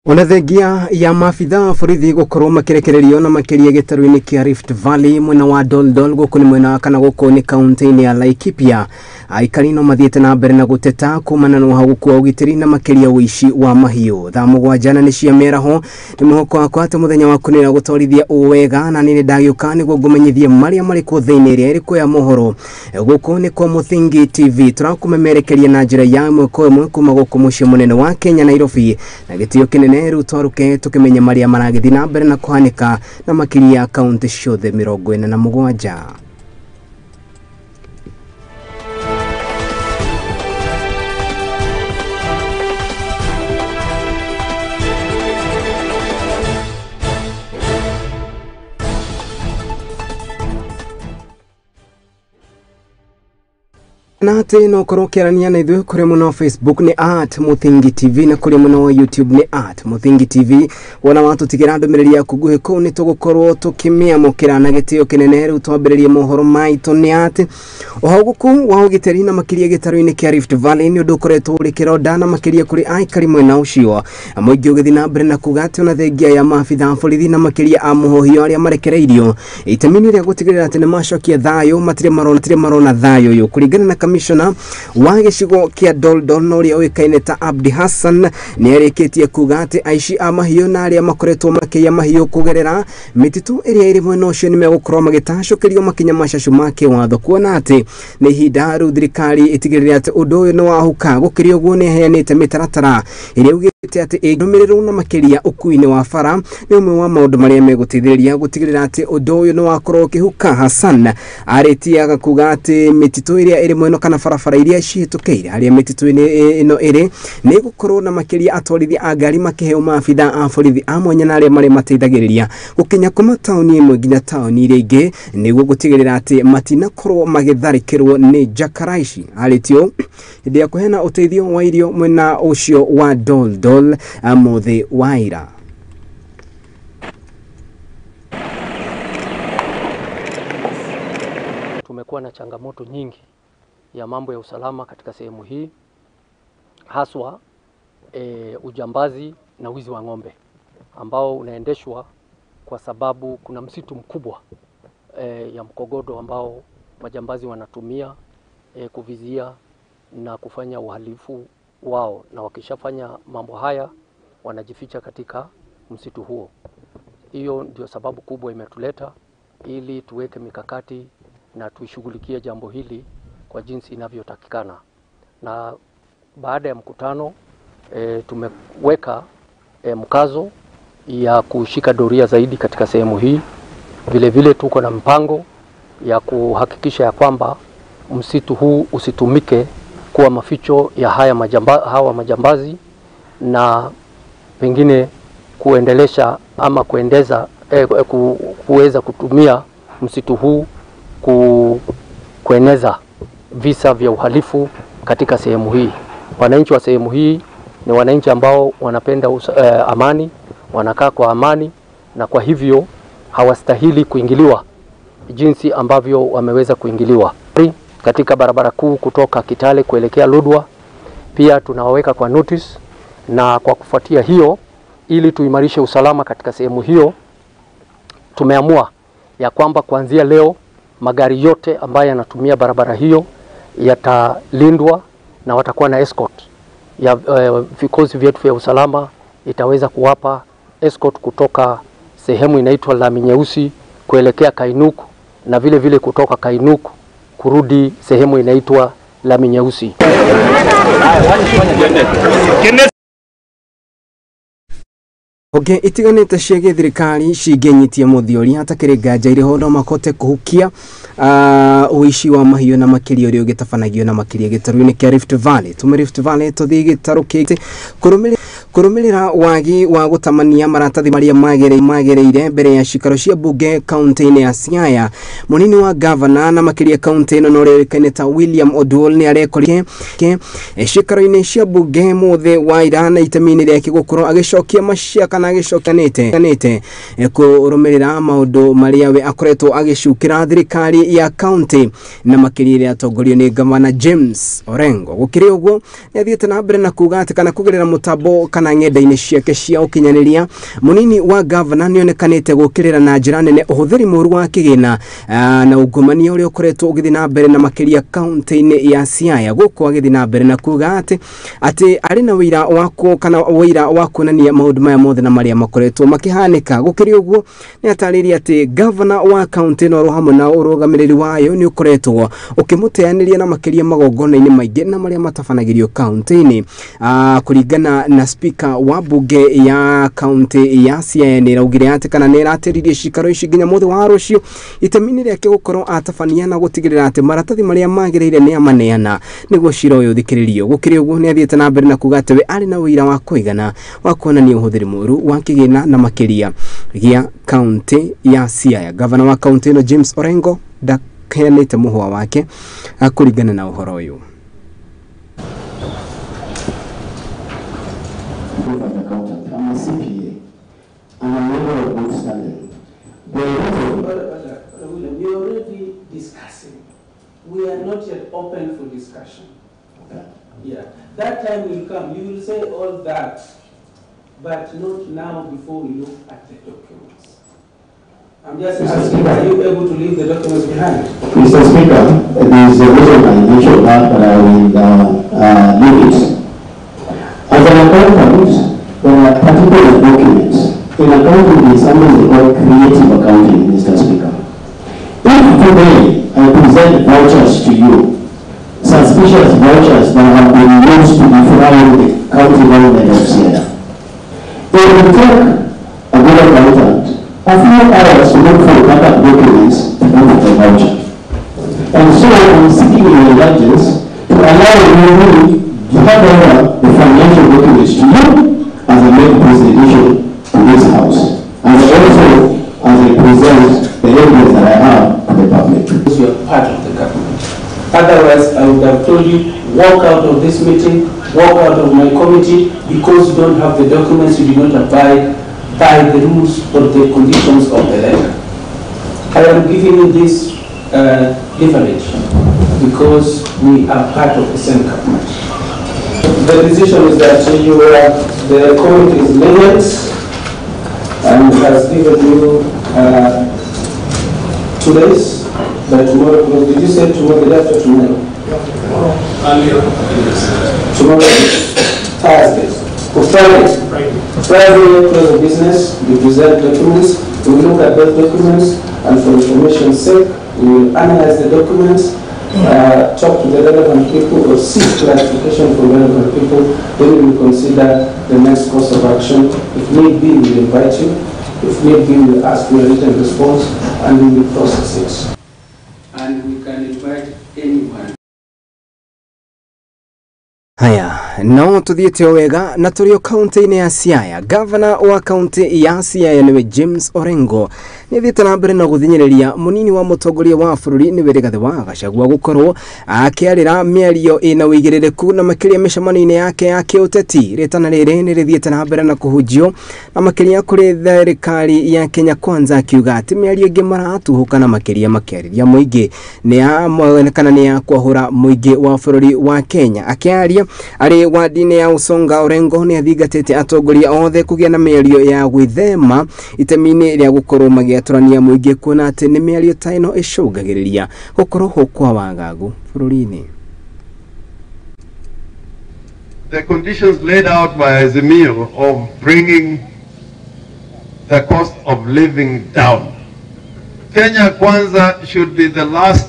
Ona thengia ya maabitha borithi gukorwo makirekererio na makiria gĩtarũ-inĩ kĩa Rift Valley mwena wa Doldol gũkũ nĩ mwena kana gũkũ nĩ kaunti-inĩ ya Laikipia, aikari no mathiĩte na mbere na gũteta kumana na ũhagũku wa ũgitĩri na makĩria ũici wa mahiũ. Thaa 7 na nĩ cia mĩaraho, nĩ mwĩhoko wakwa atĩ mũthenya waku nĩ ũragũtwarithia ũũ wega, na niĩ nĩndagĩũka nĩguo ngũmenyithie marĩa marĩ kuo thĩinĩ ĩrĩa ĩrĩ kuo ya mohoro. Gũkũ nĩ kwa Mũthingi TV, tũrakũmemerekeria na njĩra ya ĩmwe kwa ĩmwe kuma gũkũ mũciĩ mũnene wa Kenya Nairobi, na gĩtĩo kĩnene rĩu twarũke tũkĩmenye marĩa maragĩthiĩ na mbere na kũhanĩka na makĩria kaunti ciothe 47. Na atĩ no ũkorwo ũkĩarania na ithuĩ kũrĩ mwena wa Facebook nĩ at Mũthingi TV na kũrĩ mwena wa YouTube nĩ at Mũthingi TV. Wona watũtigĩra ndũmĩrĩri yaku nguhĩ kũu nĩ tũgũkorwo tũkĩmĩamũkĩra na gĩtĩo kĩnene. Rĩu twambĩrĩrie mohoro maitũ nĩ atĩ ũhagũku wa ũgitĩri na makĩria gĩtarũ-inĩ kĩa Rift Valley nĩ ũndũ ũkoretwo ũrĩ kĩronda na makĩria kũrĩ aikari mwena ũcio. Mũingĩ ũgĩthiĩ na mbere na kuga atĩ ona thengia ya maabitha a borithi na makĩria a mũhohio arĩa marekereirio itemi-inĩ rĩa gũtigĩrĩra atĩ nĩ macokia thayũ, matirĩ marona thayũ ũyũ. Kũringana na Commissioner wa gĩcigo kĩa Doldol na ũrĩa ũĩkaine ta Abdi Hassan nĩ arĩkĩtie kuga atĩ aici a mahiũ na arĩa makoretwo makĩiya mahiũ kũgerera mĩtitũ ĩrĩa ĩrĩ mwena ũcio nĩ megũkorwo magĩtacũkĩrio makinya macacu ma kĩwatho, kuona atĩ nĩ ihinda rĩu thirikari ĩtigĩrĩre atĩ ũndũ ũyũ nĩ wahuka. Gũkĩrĩ ũguo nĩ ĩheanĩte mĩtaratara ĩrĩa ĩugĩte atĩ ĩngĩrũmĩrĩrwo na makĩria ũkui-inĩ wa bara nĩ ũmwe wa maũndũ marĩa megũteithĩrĩria gũtigĩrĩra atĩ ũndũ ũyũ nĩ wakorwo ũkĩhuka. Hassan arĩtie agakuga atĩ mĩtitũ ĩrĩa ĩrĩ mwena kana barabara iria cihĩtũkĩire harĩa mĩtitũ-inĩ ĩno ĩrĩ nĩ gũkorwo na makĩria atwarithia a ngari makĩheo maabitha a borithi a mwanya na arĩa marĩ mateithagĩrĩria gũkinya kuma taũni ĩmwe nginya taũni ĩrĩa ĩngĩ nĩguo gũtigĩrĩra atĩ matinakorwo magĩtharĩkĩrwo nĩ njakara ici. Arĩtio hĩndĩ ya kũheana ũteithio wa irio mwena ũcio wa Doldol mũthĩ wa ira. Tumekuwa na changamoto nyingi ya mambo ya usalama katika sehemu hii, haswa ujambazi na wizi wa ng'ombe ambao unaendeshwa kwa sababu kuna msitu mkubwa ya mkogodo ambao majambazi wanatumia kuvizia na kufanya uhalifu wao, na wakishafanya mambo haya wanajificha katika msitu huo. Hiyo ndio sababu kubwa imetuleta ili tuweke mikakati na tuishughulikie jambo hili kwa jinsi inavyotakikana. Na baada ya mkutano tumeweka mkazo ya kushika doria zaidi katika sehemu hii. Vile vile tuko na mpango ya kuhakikisha ya kwamba msitu huu usitumike kuwa maficho ya hawa majambazi na pengine kuendelesha ama kuendeza kuweza kutumia msitu huu kueneza visa vya uhalifu katika sehemu hii. Wananchi wa sehemu hii ni wananchi ambao wanapenda amani, wanakaa kwa amani, na kwa hivyo hawastahili kuingiliwa jinsi ambavyo wameweza kuingiliwa. Katika barabara kuu kutoka Kitale kuelekea Lodwar pia tunawaweka kwa notice, na kwa kufuatia hiyo, ili tuimarishe usalama katika sehemu hiyo, tumeamua ya kwamba kuanzia leo magari yote ambayo yanatumia barabara hiyo yatalindwa na watakuwa na escort ya vikosi vyetu vya usalama itaweza kuwapa escort kutoka sehemu inaitwa Lami Nyeusi kuelekea Kainuku, na vile vile kutoka Kainuku kurudi sehemu inaitwa Lami Nyeusi. Honge itiganĩte cia gĩthirikari cingĩnyitia mũthiori hatakĩrĩ nganja irĩho no mahote kũhukia ũici wa mahiũ na makĩria ũrĩa ũgĩtabanagio na makĩria gĩtarũ-inĩ kĩa Rift Valley. Tume Rift Valley tũthiĩ gĩtarũ kĩngĩ kũrũmĩrĩra wagi wa gũtamania maratathi marĩa magĩrĩire mbere ya cikaro cia mbunge kaunti-inĩ ya Siaya. Mũnini wa gavana na makĩria kaunti ĩno na ũrĩa ũĩkaine ta William Oduol nĩ arekorire cikaro-inĩ cia mbunge mũthĩ wa ira na itemi-inĩ rĩake gũkorwo agĩcokia maciaka kana agĩcokanĩte kũrũmĩrĩra maũndũ marĩa we akoretwo agĩcukĩra thirikari ya kaunti na makĩria ĩrĩa atongorio nĩ gavana James Orengo. Gũkĩrĩ ũguo nĩ athiĩte na mbere na kuga atĩ kana kũgerera mũtambo kana kana ng'enda-inĩ ciake cia ũkinyanĩria munini wa gavana nĩonekanĩte gũkĩrĩra na njĩra nene ũhũthĩri mũru wa kĩgĩna na ungumania ũrĩa ũkoretwo ũgĩthiĩ na mbere na makĩria kaunti-inĩ ya Siaya gũkũ agĩthiĩ na mbere na kuga atĩ arĩ na wĩira wa kana wĩira wa kuonania maũndũ maya mothe na marĩa makoretwo makĩhanĩka. Gũkĩrĩ ũguo nĩ atarĩirie atĩ gavana wa kaunti ĩno hamwe na ũrũgamĩrĩri wayo nĩ ũkoretwo ũkĩmũteanĩria na makĩria magongona-inĩ maingĩ na marĩa matabanagĩrio kaunti-inĩ. Kũringana na speaker wa bunge ya kaunti ya Siaya nĩ ĩraugire atĩ kana nĩ ĩratĩririe cikaro ici nginya mũthĩ wa rũciũ itemi-inĩ rĩake gũkorwo atabania na gũtigĩrĩra atĩ maratathi marĩa magĩrĩire nĩ amaneana nĩguo cira ũyũ ũthikĩrĩrio. Gũkĩrĩ ũguo nĩ athiĩte na mbere na kuga atĩ we arĩ na ũira wa kũigana wa kuonania ũhũthĩri mũru wa kĩgĩna na makĩria gĩa kaunti ya Siaya. Gavana wa kaunti ĩno James Orengo ndaheanĩte mũhũa wake kũringana na ũhoro ũyũ. We are already discussing. We are not yet open for discussion. Okay. Yeah. That time will come. You will say all that, but not now before we look at the documents. I'm just asking, are you able to leave the documents behind? Mr. Speaker, there is a reason I mentioned that, but I will leave it. As an accountant, there are particular documents. In accounting, there is something they call creative accounting, Mr. Speaker. If today I present vouchers to you, suspicious vouchers that have been used to defraud the county government of Siaya, it will take a good accountant a few hours to look for backup documents to prove the voucher. And so I'm seeking your indulgence to allow me to hand over the financial documents to you as I make presentation to this house, and also as I present the evidence that I have to the public. Because you are part of the government. Otherwise, I would have told you, walk out of this meeting, walk out of my committee, because you don't have the documents, you do not abide by the rules or the conditions of the letter. I am giving you this leverage because we are part of the same government. The decision is that you are, the committee is lenient and has given you 2 days, but tomorrow, did you say tomorrow, the day after tomorrow? Tomorrow is Thursday. Or Friday. Friday, close of business, we present documents, we look at those documents, and for information's sake, we will analyze the documents, talk to the relevant people or seek clarification from relevant people, then we will consider the next course of action. If need be, we will invite you. If need be, we will ask for a written response and we will process it. And we can invite anyone. Haya, no tuthiĩte o wega na tũrĩ o kaunti-inĩ ya Siaya. Gavana wa kaunti ya Siaya nĩwe James Orengo nĩ athiĩte na mbere na gũthinyĩrĩria mũnini wa mũtongoria wa bũrũri nĩwe Rigathĩ wa Gachagua gũkorwo akĩarĩra mĩario ĩna ũigĩrĩrĩku na makĩria mĩcemanio-inĩ yake ya kĩũteti. Rĩtana rĩrĩ nĩ rĩthiĩte na mbere na kũhunjio na makĩria kũrĩ thirikari ya Kenya Kwanza, akiuga atĩ mĩario ĩngĩ maratuhũka na makĩria makĩarĩria mũingĩ nĩ ya kana nĩ ya kwahũra mũingĩ wa bũrũri wa Kenya. Akĩaria arĩ wadi-inĩ ya Usonga, Orengo nĩ athingatĩte atongoria othe kũgĩa na mĩario ya gwĩthema itemi-inĩ rĩa gũkorwo magĩatũrania mũingĩ, kuona atĩ nĩ mĩario ta ĩno ĩcũngagĩrĩria gũkorwo ho kwa wagagu bũrũri-inĩ. The conditions laid out by Azimio of bringing the cost of living down. Kenya Kwanza should be the last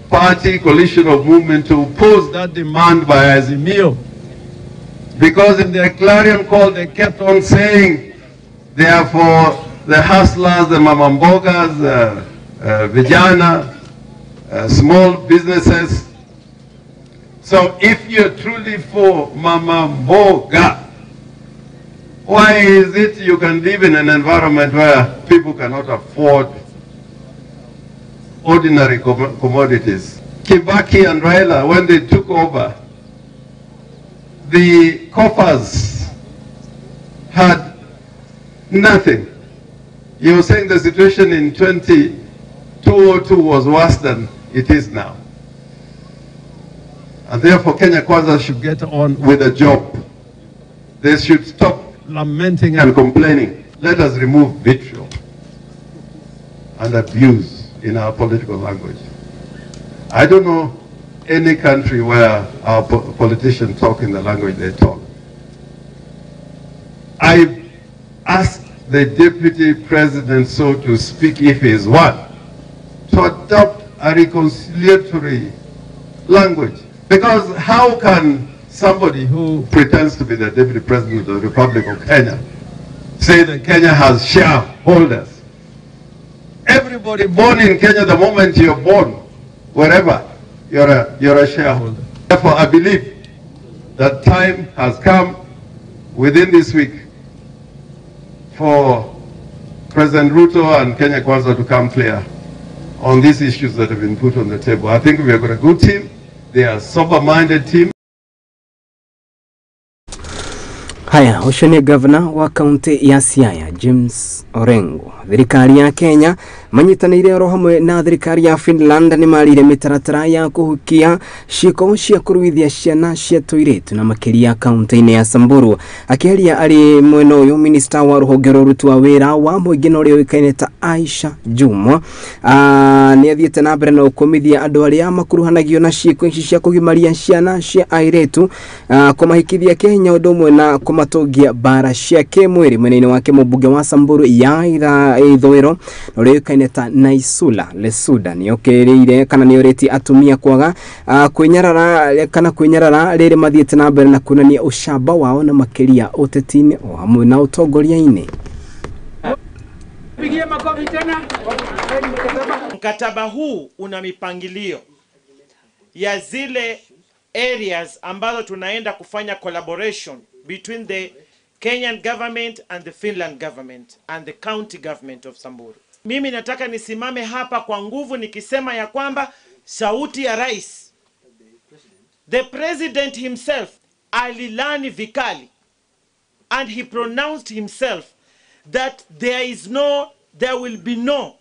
party coalition of movement to oppose that demand by Azimio, because in their clarion call they kept on saying they are for the hustlers, the mamambogas, vijana, small businesses. So if you're truly for mamamboga, why is it you can live in an environment where people cannot afford ordinary commodities? Kibaki and Raila, when they took over, the coffers had nothing. You were saying the situation in 2002 was worse than it is now. And therefore, Kenya Kwanza should get on with the job. They should stop lamenting and complaining. Let us remove vitriol and abuse in our political language. I don't know any country where our politicians talk in the language they talk. I asked the deputy president, so to speak, if he is one, to adopt a reconciliatory language. Because how can somebody who pretends to be the deputy president of the Republic of Kenya say that Kenya has shareholders? Everybody born in Kenya, the moment you're born, wherever, you're a shareholder. Therefore, I believe that time has come within this week for President Ruto and Kenya Kwanza to come clear on these issues that have been put on the table. I think we have got a good team. They are a sober-minded team. Haya, ũcio nĩ gavana wa kaunti ya Siaya James Orengo. Thirikari ya Kenya manyitanĩire oro hamwe na thirikari ya Finland nĩ marire mĩtaratara ya kũhukia ciĩko cia kũruithia ciana cia tũirĩtu na makĩria kaunti-inĩ ya Samburu. Akĩaria arĩ mwena ũyũ, minista wa rũhonge rwa ũruti wa wĩra wa mũingĩ na ũrĩa ũĩkaine ta Aisha Jumwa nĩ athiĩte na mbere na gũkũmithia andũ arĩa makuruhanagio na ciĩko ici cia kũgimaria ciana cia airĩtu, kũmahikithia kĩhinya ũndũ ũmwe na kũmatongia bara cia kĩmwĩrĩ. Mwena-inĩ wake mũmbunge wa Samburu ya ithũĩro na ũrĩa ũĩkaine ta Naisula Lesuda nĩokĩrĩire kana nĩorĩtie atumia kwaga kwĩnyarara kana kwĩnyarara rĩrĩ mathiĩte na mbere na kuonania ũcamba wao na makĩria ũteti-inĩ o hamwe na ũtongoria-inĩ. Mkataba huu una mipangilio ya zile areas ambazo tunaenda kufanya collaboration between the Kenyan government and the Finland government and the county government of Samburu. Mimi nataka nisimame hapa kwa nguvu nikisema ya kwamba sauti ya rais, the president himself, alilani vikali and he pronounced himself that there will be no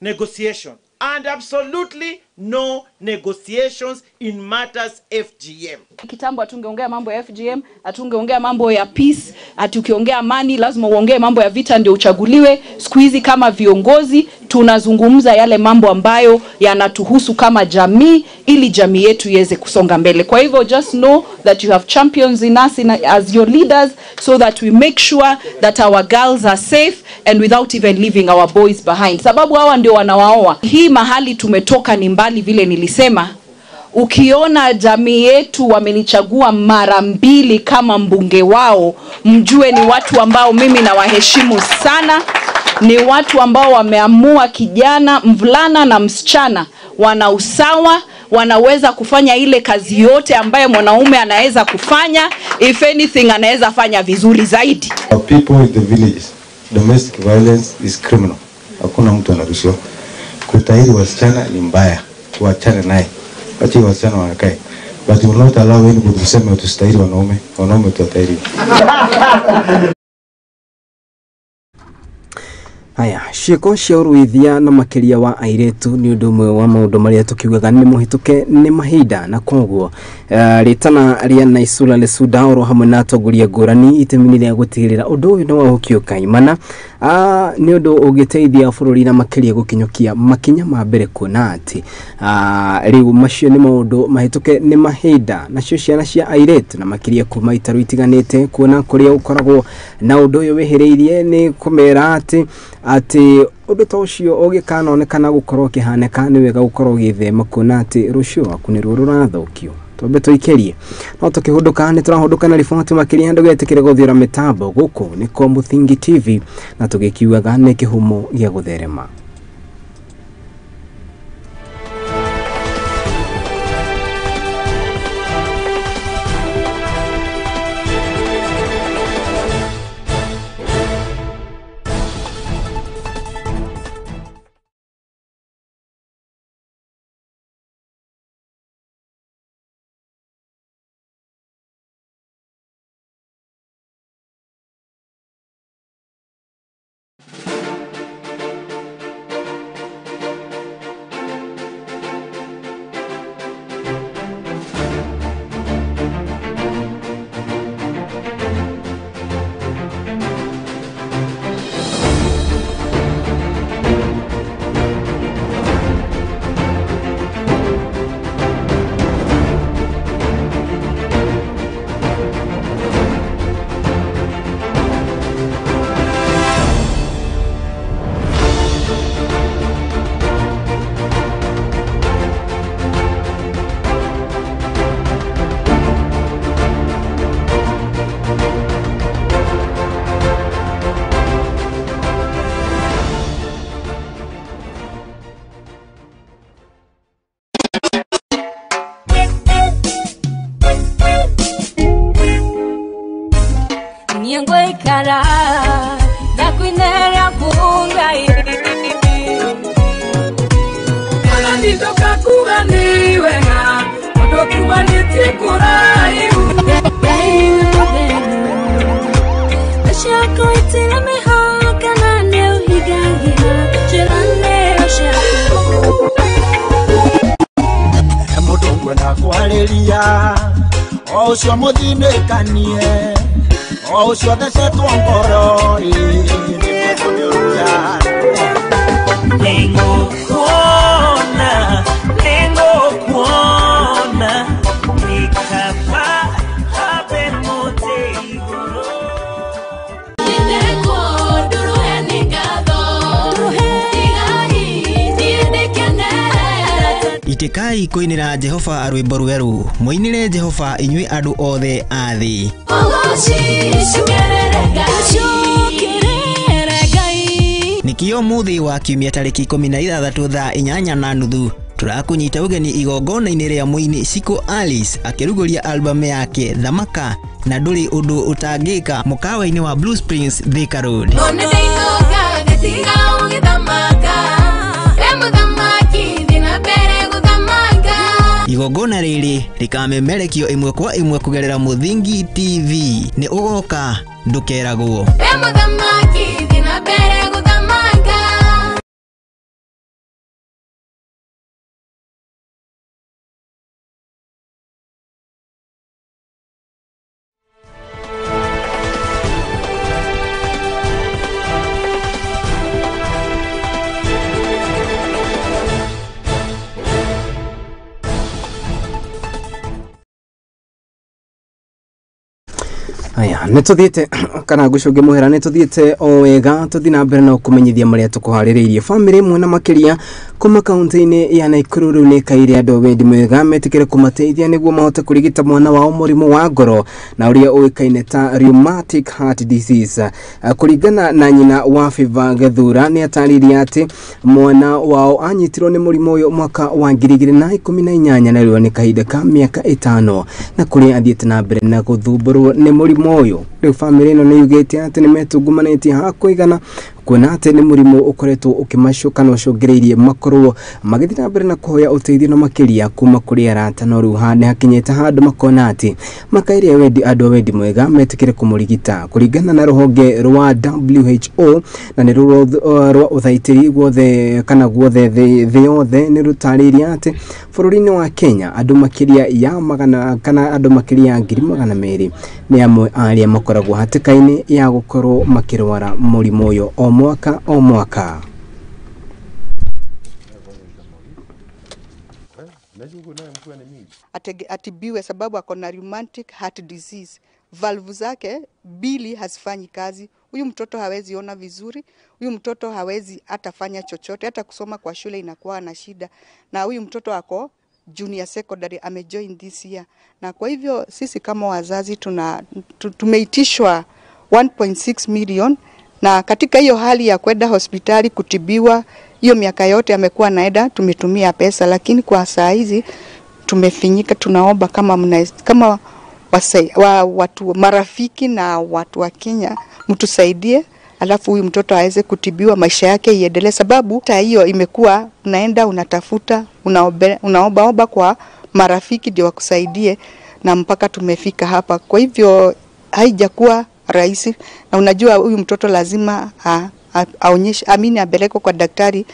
negotiation and absolutely no negotiations in matters FGM. Kitambo hatungeongea mambo ya FGM, hatungeongea mambo ya peace, ati ukiongea amani lazima uongee mambo ya vita ndio uchaguliwe. Siku hizi kama viongozi tunazungumza yale mambo ambayo yanatuhusu kama jamii ili jamii yetu iweze kusonga mbele. Kwa hivyo just know that you have champions in us as your leaders so that we make sure that our girls are safe and without even leaving our boys behind. Sababu hawa ndio wanawaoa. Hii mahali tumetoka ni mbali, vile nilisema. Ukiona jamii yetu wamenichagua mara mbili kama mbunge wao, mjue ni watu ambao mimi nawaheshimu sana. Ni watu ambao wameamua kijana, mvulana na msichana wana usawa, wanaweza kufanya ile kazi yote ambayo mwanaume anaweza kufanya. If anything anaweza fanya vizuri zaidi. Our people in the villages, domestic violence is criminal. Hakuna mtu anaruhusiwa. Kutahiri wasichana ni mbaya, tuachane naye. Wacha wasichana wakae. But we will not allow anybody kusema tusitahiri wanaume, wanaume tuwatahiri. Haya, ciĩko cia ũruithia na makĩria wa airĩtu nĩ ũndũ ũmwe wa maũndũ marĩa tũkiugaga nĩ mũhĩtũke nĩ mahinda, na koguo rĩtana rĩa Naisula Lesuda oro hamwe na atongoria ngũrani itemi-inĩ rĩa gũtigĩrĩra ũndũ ũyũ nĩ wahũkio kaimana, nĩ ũndũ ũngĩteithia bũrũri na makĩria gũkinyũkia makinya ma mbere kuona atĩ rĩu macio nĩ maũndũ mahĩtũke nĩ mahinda. Nacio ciana cia airĩtu na makĩria kuma itaru itiganĩte kuona kũrĩa ũkoragwo na ũndũ ũyũ wĩhĩrĩirie nĩ kũmera atĩ ũndũ ta ũcio ũgĩkanonekana gũkorwo ũkĩhanĩka nĩ wega gũkorwo ũgĩthema kuona atĩ rũciũ rwaku nĩruo rũrathũkio. Twambe tũikĩrie no tũkĩhũndũka nĩ tũrahũndũka na riboti makĩria ndũgetĩkĩre gũthiũra mĩtambo. Gũkũ nĩ kwa Mũthingi TV na tũgĩkiugaga nĩ kĩhumo gĩa gũtherema. Ndoka kuga nĩ wega Ũndũ kumanĩtie kũraihu Ngai wĩ mũtheru Ciako itirĩ mĩhaka na nĩũhingagia ciĩranĩro ciaku. Mũndũ ngwenda kwarĩria o ũcio mũthinĩkanie o ũcio thecetwo ngoro ĩ nĩ Nĩngũkuona, nĩngũkuona, nĩ kaba habe mũtĩ igũrũ. Itikai kuinira Jehova rwimbo rweru, muinire Jehova inyui andu othe a thi. Nikio muthi wa kiumia tariki 16 thaa 8:30 turakunyita ugeni igongona-inĩ rĩa mũini Shiko Alice akĩrugũria albamu yake Thamaka na ndũrĩ ũndũ ũtangĩka mũkawa-inĩ wa Blue Springs Thika Road. Igongona rĩrĩ rĩkamemerekio ĩmwe kwa ĩmwe kũgerera Mũthingi TV. Nĩ ũgoka ndũkeragwo. Aya, nĩtũthiĩte kana ngũcũnge mũhera nĩtũthiĩte o wega tũthiĩ na mbere na kũmenyithia marĩa tũkũharĩrĩirie. Bamĩrĩ ĩmwe na makĩria kuma kaunti-inĩ ya Nakuru rĩu nĩĩkaire andũ a wendi mwega metĩkĩre kũmateithia nĩguo mahote kũrigita mwana wao mũrimũ wa ngoro na ũrĩa ũĩkaine ta rheumatic heart disease. Kũringana na nyina wa Favor Gethura nĩ atarĩirie atĩ mwana wao anyitirwo nĩ mũrimũ ũyũ mwaka wa 2018 na rĩu nĩ kahinda ka mĩaka 5 na kũrĩa athiĩte na mbere na gũthumbũrwo nĩ mũrimũ ũyũ. Rĩu bamĩrĩ ĩno nĩ yugĩte atĩ nĩ metungumanĩtie hakũigana kuona atĩ nĩ mũrimũ ũkoretwo ũkĩmacuka kana ũcũngĩrĩirie makorwo magĩthiĩ na mbere na kũhoya ũteithio na makĩria kuma kũrĩ arata no rĩu nĩ hakinyĩte handũ makona atĩ makaire wendi andũ a wendi mwega metĩkĩre kũmũrigita. Kũringana na rũhonge rwa WHO na nĩ rwa ũthaitĩri guothe kana guothe thĩ yothe nĩ rũtarĩirie atĩ bũrũri-inĩ wa Kenya andũ makĩria ya magana kana andũ makĩria ya 200,000 nĩ amwe arĩa makoragwo hatĩka-inĩ ya gũkorwo makĩrwara mũrimũ ũyũ o mwaka o mwaka. Atibiwe sababu ako na rheumatic heart disease. Valve zake mbili hazifanyi kazi. Huyu mtoto hawezi ona vizuri, huyu mtoto hawezi hata fanya chochote, hata kusoma kwa shule inakuwa na shida. Na huyu mtoto ako junior secondary, amejoin this year. Na kwa hivyo sisi kama wazazi tumeitishwa 1.6 million, na katika hiyo hali ya kwenda hospitali kutibiwa, hiyo miaka yote amekuwa naenda, tumetumia pesa, lakini kwa saa hizi tumefinyika. Tunaomba kama watu marafiki na watu wa Kenya mtusaidie, alafu huyu mtoto aweze kutibiwa, maisha yake iendelee, sababu hata hiyo imekuwa unaenda unatafuta unaomba kwa marafiki ndio wakusaidie, na mpaka tumefika hapa. Kwa hivyo haijakuwa rahisi, na unajua huyu mtoto lazima aonyeshe amini, apelekwe kwa daktari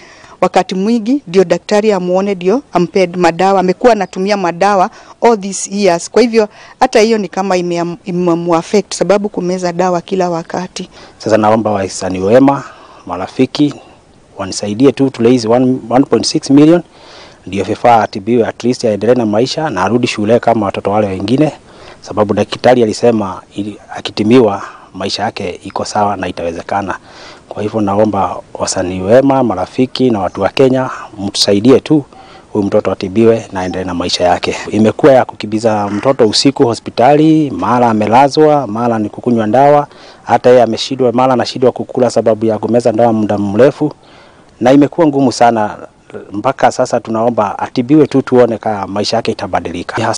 wakati mwingi ndio daktari amuone, ndio ampe madawa. Amekuwa anatumia madawa all these years, kwa hivyo hata hiyo ni kama imemuaffect sababu kumeza dawa kila wakati. Sasa naomba wahisani wema, marafiki wanisaidie tu tule hizi 1.6 million ndio vifaa atibiwe, at least aendelee na maisha na arudi shule kama watoto wale wengine, sababu daktari alisema akitimiwa maisha yake iko sawa na itawezekana. Kwa hivyo naomba wasanii wema, marafiki na watu wa Kenya mtusaidie tu huyu mtoto atibiwe na aendelee na maisha yake. Imekuwa ya kukimbiza mtoto usiku hospitali, mara amelazwa, mara ni kukunywa dawa, hata yeye ameshindwa, mara anashindwa kukula sababu ya kumeza dawa muda mrefu, na imekuwa ngumu sana mpaka sasa. Tunaomba atibiwe tu tuone kama maisha yake itabadilika.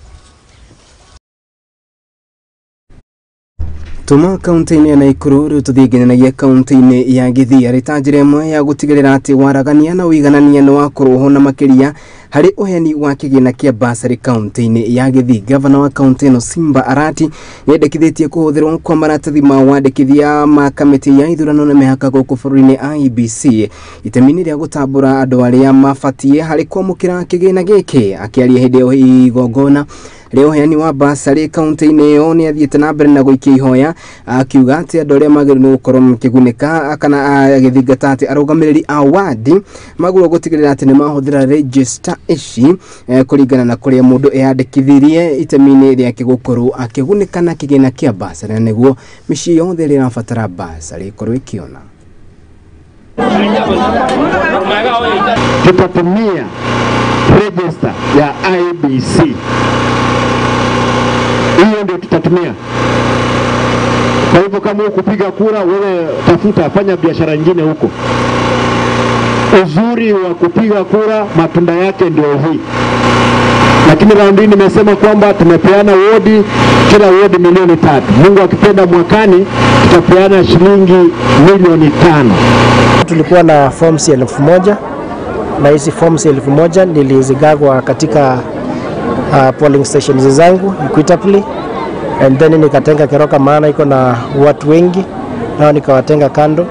Tuma kaunti-inĩ ya Naikuru rĩu tũthiĩ nginyagia kaunti-inĩ ya Gĩthii arĩ ta njĩra ĩmwe ya gũtigĩrĩra atĩ waragania na ũiganania nĩ wakorwo ho na makĩria harĩ ũheani wa kĩgĩna kĩa basarĩ kaunti-inĩ ya Gĩthii. Gavana wa kaunti ĩno Simba Arati nĩendekithĩtie kũhũthĩrwo kwa maratathi ma wandĩkithia ma kamĩtĩ ya ithurano na mĩhaka gũkũ bũrũri-inĩ IEBC itemi-inĩ rĩa gũtambũra andũ arĩa mabatiĩ harĩ kwamũkĩra kĩgĩna gĩkĩ. Akĩaria hĩndĩ ya igongona rĩa ũheani wa basarĩ kaunti-inĩ ĩyo nĩ athiĩte na mbere na gũikia ihoya akiuga atĩ andũ arĩa magĩrĩirwo nĩ gũkorwo makĩgunĩka kana agĩthingata atĩ arũgamĩrĩri a wadi magĩrĩirwo gũtigĩrĩra atĩ nĩ mahũthĩra register ici kũringana na kũrĩa mũndũ eyandĩkithirie itemi-inĩ rĩake gũkorwo akĩgunĩka na kĩgĩna kĩa basarĩ na nĩguo mĩciĩ yothe ĩrĩa ĩrabatara basarĩ ĩkorwo ĩkĩona. Tutatumia register ya IEBC. Hiyo ndio tutatumia. Kwa hivyo kama hukupiga kura wewe tafuta, fanya biashara nyingine huko. Uzuri wa kupiga kura matunda yake ndio hii. Lakini raundi hii nimesema kwamba tumepeana wodi, kila wodi milioni 3. Mungu akipenda mwakani tutapeana shilingi milioni 5. Tulikuwa na forms 1000 na hizi forms 1000 nilizigagwa katika polling stations zangu equitably, and then nikatenga Keroka maana iko na watu wengi nao nikawatenga kando.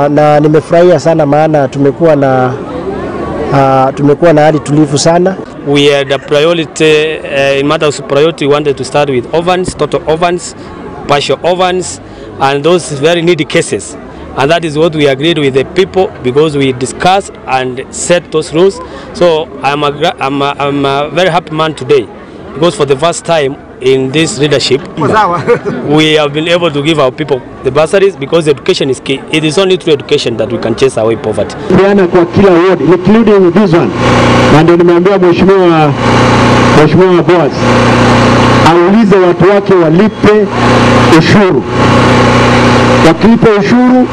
Na nimefurahia sana maana tumekuwa na hali tulivu sana. We had a priority in matters of priority, we wanted to start with ovens, total ovens, partial ovens, and those very needy cases. And that is what we agreed with the people, because we discussed and set those rules. So I'm a very happy man today, because for the first time in this leadership, we have been able to give our people the bursaries, because education is key. It is only through education that we can chase away poverty. Peana kwa kila ward, including this one. Na ndio nimeambia Mheshimiwa Boaz aulize watu wake walipe ushuru. Wakilipa ushuru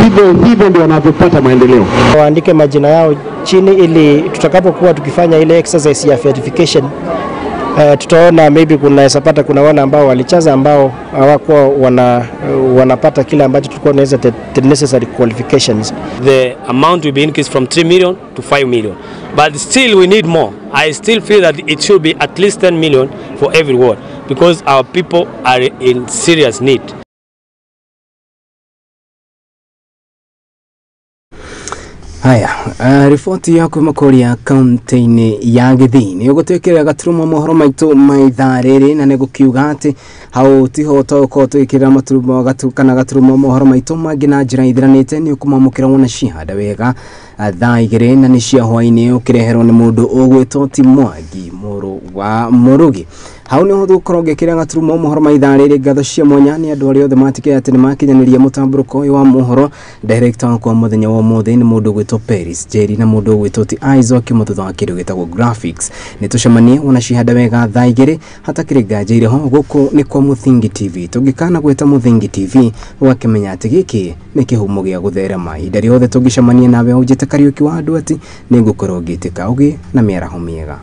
hivyo ndio wanavyopata maendeleo. Waandike majina yao chini ili tutakapokuwa tukifanya ile exercise ya verification, tutaona maybe kunaweza kuna wana ambao walichaza ambao hawakuwa wanapata kile ambacho tulikuwa tunaweza the necessary qualifications. The amount will be increased from 3 million to 5 million. But still we need more. I still feel that it should be at least 10 million for every ward, because our people are in serious need. Haya, riboti ya kuma kũrĩa kaunti-inĩ ya Gĩthii nĩ ũgũtwĩkĩrĩra gaturumo mohoro maitũ ma ithaa rĩrĩ, na nĩ gũkiuga atĩ hau tiho tũgũkorwo tũgĩkĩrĩra maturumo kana gaturumo mohoro maitũ mangĩ na njĩra ithiranĩte. Nĩ ũkũmamũkĩra wona cihanda wega thaa 2 na nĩ cia hwaĩ-inĩ ũkĩreherwo nĩ mũndũ ũgwĩtwo ti Mwangi mũrũ wa Mũrugi. Hau nĩho tũgũkorwo ngĩkĩra gaturumo mohoro ma ithaa rĩrĩ. Ngatho cia mwanya nĩ andũ arĩa othe matigĩrĩra atĩ nĩmakinyanĩria mũtambũrũko ũyũ wa mohoro. Director wakwa mũthenya wa ũmũthĩ nĩ mũndũ ũgwĩtwo Peris Jerry na mũndũ ũgwĩtwo ti Isaac mũthutha wa kĩndũ gĩtagwo graphics. Nĩ tũcemanie wona cihanda wega thaa 2 hatakĩrĩ nganja irĩ ho. Gũkũ nĩ kwa Mũthingi TV. Tũngĩkana gwĩta Mũthingi TV ũgakĩmenya atĩ gĩkĩ nĩ kĩhumo gĩa gũtherema. Ihinda rĩothe tũngĩcemania nawe ũnjĩte Kariũki wa andũ atĩ nĩngũkorwo ngĩtĩka ũgĩe na mĩaraho mĩega.